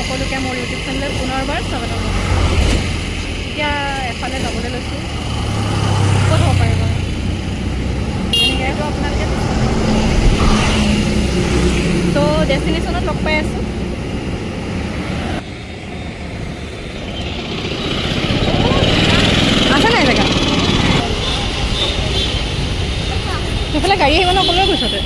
সকলোকে মোৰ ইউটিউব চেনেলত পুনৰবাৰ স্বাগতম জনাইছোঁ। এতিয়া এফালে যাবলৈ লৈছোঁ, ক'ত হ'ব পাৰিব এনেকৈ আপোনালোকে তো ডেষ্টিনেশ্যনত লগ পাই আছোঁ। আছে নাই জেগা? সেইফালে গাড়ী আহিব ন? ক'লৈ গৈছ তই?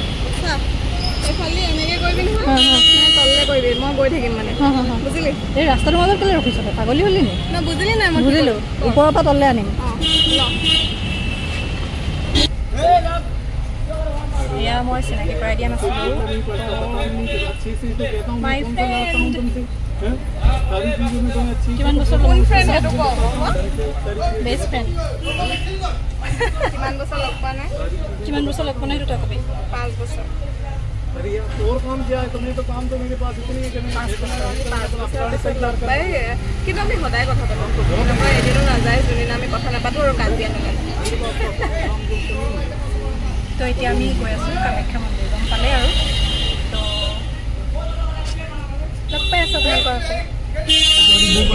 এই ৰাস্তাটোৰ মাজত কেলৈ ৰখিছ তই? পাগলী হ'লি নি? বুজিলোঁ, ওপৰৰ পৰা তললৈ আনিম। এয়া মই চিনাকি কৰাই দিয়া নাছিলোঁ। My friend. কিমান বছৰ? Best friend. কিমান বছৰ লগ পোৱা নাই? কিমান বছৰ লগ পোৱা নাই সেইটো তই কবি। 5 বছৰ। কিন্তু আমি সদায় কথা পাতো, এদিনো নাযায় যোনদিনা আমি কথা নাপাতো আৰু কাজিয়া নালাগে। তো এতিয়া আমি গৈ আছোঁ কামাখ্যা মন্দিৰ, গম পালে আৰু। তো লগ পাই আছোঁ আপোনালোকৰ আকৌ।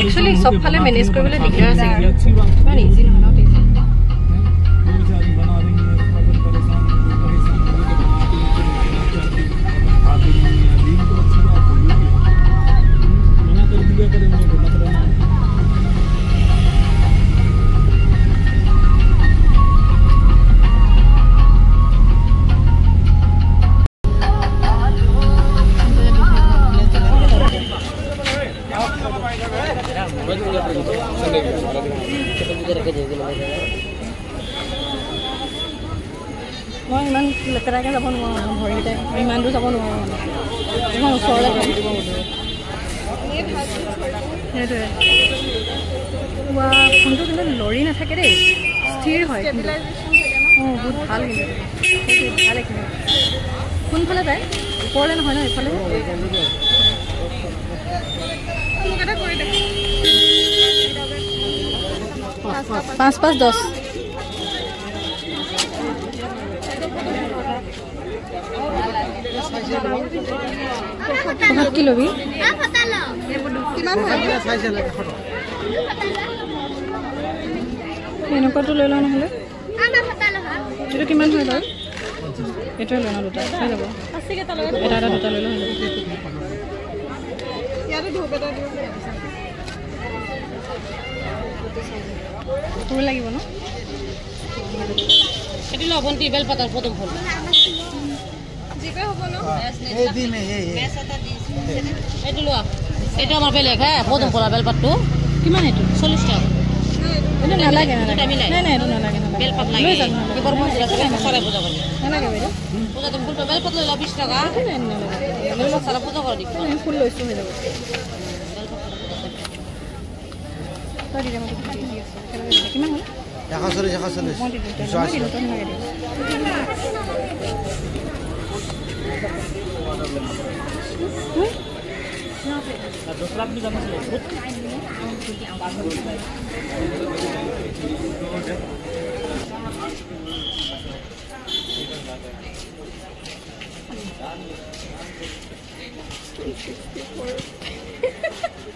একচুৱেলি চবফালে মেনেজ কৰিবলৈ দিগদাৰ আছে, ইমান ইজি নহয় ন। মই ইমান লেতেৰাকৈ যাব নোৱাৰোঁ, ভৰিকেইটাই ইমান দূৰ যাব নোৱাৰোঁ, মানে ইমান ওচৰলৈ। সেইটোৱে ফোনটো কিন্তু লৰি নাথাকে দেই, স্থিৰ হয় কিন্তু। অঁ, বহুত ভাল কিন্তু, সেইটোৱে ভাল। এইখিনি কোনফালে যায়? ওপৰলৈ নহয় ন, এইফালে। 5 5 10। কি ল'বি? এনেকুৱাটো লৈ লওঁ নহ'লে। এইটো কিমান হয় বাৰু? এইটোৱে লৈ লওঁ, দুটা হৈ যাব। এটা এটা দুটা লৈ লওঁ, হৈ যাব। ফুল লাগিব ন? এইটো আমাৰ বেলেগ হে, পদুম ফুলৰ বেলপাতটো কিমান? এইটো 40 টকা। এইটো নালাগে, নাই নাই, এইটো নালাগে। বেলপাত লাগে কিবৰ মন্দিৰ আছে, চৰাই পূজা কৰিবি। নালাগে বাইদেউ, পূজা তুমি ফুল বেলপাত লৈ লোৱা 20 টকা। বেলপাত চাৰা পূজা কৰি দিবি। ফুল লৈছোঁ, হৈ যাব। তই দি দে, মই দি আছোঁ। কিমান হ'ল? 140, 140। মই দি দিওঁ, মই দিলোঁ, তই নালাগে দিওঁ।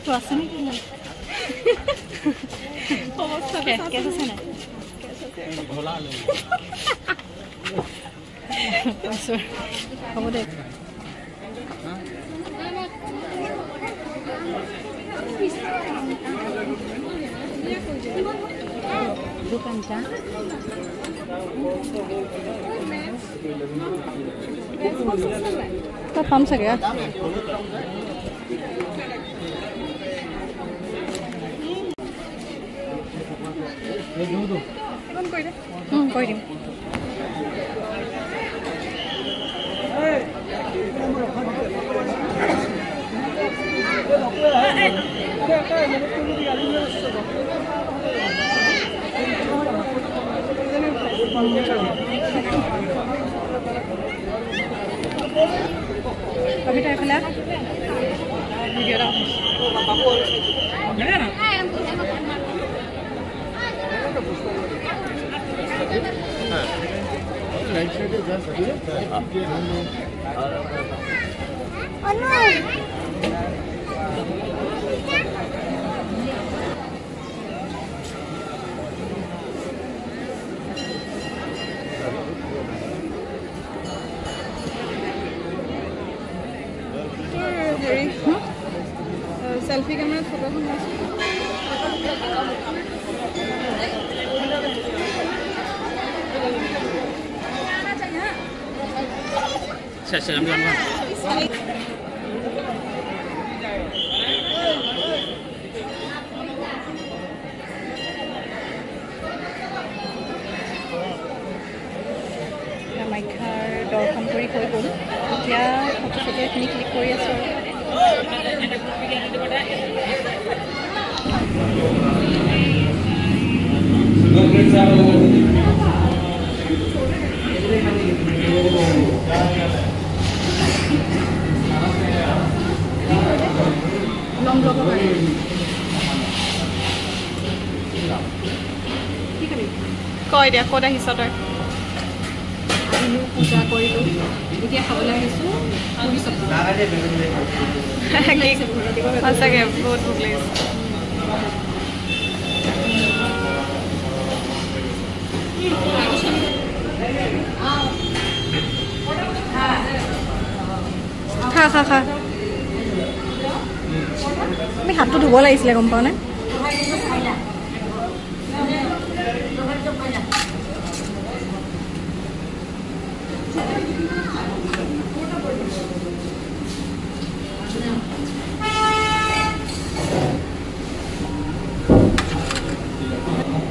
তো আছে নেকি? কেছ আছে নাই? হ'ব দে। দোকানটা তাত পাম চাগে। কৰি দিম। কবিতা এইফালে ভিডিঅ' এটা। Right. চেল্ফি কেমেৰাত ফটো এখন লৈছোঁ। কামাখ্যাৰ দৰ্শন কৰি হৈ গ'ল। এতিয়া ফটো চটো এইখিনি ক্লিক কৰি আছোঁ আৰু। লং ব্লগৰ কাৰণে কি খাবি? ক এতিয়া ক'ত আহিছ তই? আহিলোঁ, পূজা কৰিলোঁ, এতিয়া খাবলৈ আহিছোঁ পুৰি চব্জি। সঁচাকৈ বহুত ভোক লাগিছে। খা খা খা। আমি হাতটো ধুব লাগিছিলে, গম পাওঁ নে?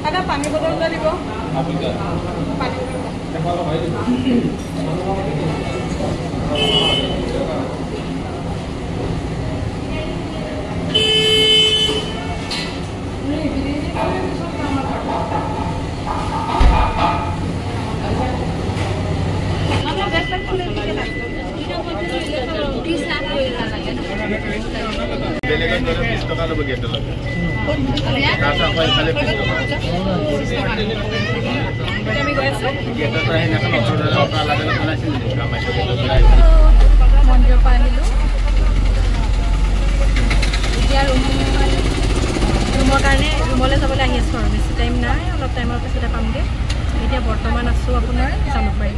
এটা পানী বটল এটা দিব। পানী বেলেগত গ'লে 20 টকা ল'ব গেটৰ লগত, তাৰপিছত আকৌ ইফালে 20 টকা। আমি গৈ আছোঁ গেটৰ পৰা সেইদিনাখন অটো অটো আলাদা বনাইছিল কামাখ্যা গেটৰ পৰা। মন্দিৰৰ পৰা আহিলোঁ, এতিয়া ৰুমৰ কাৰণে ৰুমলৈ যাবলৈ আহি আছোঁ আৰু। বেছি টাইম নাই, অলপ টাইমৰ পিছতে পামগৈ। এতিয়া বৰ্তমান আছোঁ আপোনাৰ জালুকবাৰী।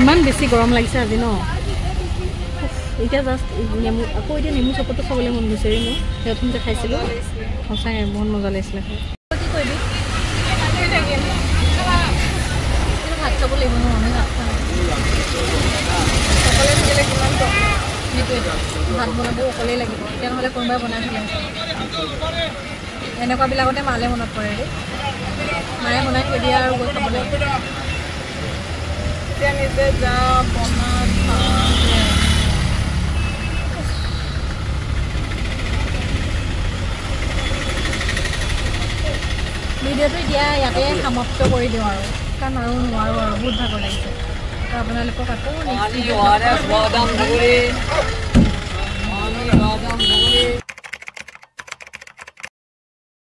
ইমান বেছি গৰম লাগিছে আজি ন? এতিয়া জাষ্ট নেমু, আকৌ এতিয়া নেমু চৰবতটো খাবলৈ মন গৈছে মোৰ। সিহঁতখন যে খাইছিলোঁ, সঁচাকৈ বহুত মজা লাগিছিলে খাই। কি কৰিবি? ভাত খাব লাগিব ন? আমি ভাত খাওঁ। অকলে থাকিলে কিমান প্ৰব্লেম। সেইটোৱেতো, ভাত বনাব অকলেই লাগিব এতিয়া, নহ'লে কোনোবাই বনাই থ'লে। এনেকুৱাবিলাকতে মালে মনত পৰে দেই, মায়ে বনাই থৈ দিয়ে আৰু গৈ খাবলৈ। এতিয়া নিজে যা বনা খা। ভিডিঅ'টো এতিয়া ইয়াতে সমাপ্ত কৰি দিওঁ আৰু, কাৰণ আৰু নোৱাৰোঁ আৰু, বহুত ভাগৰ লাগিছে। তো আপোনালোকক আকৌ নেক্সট ভিডিঅ'ত।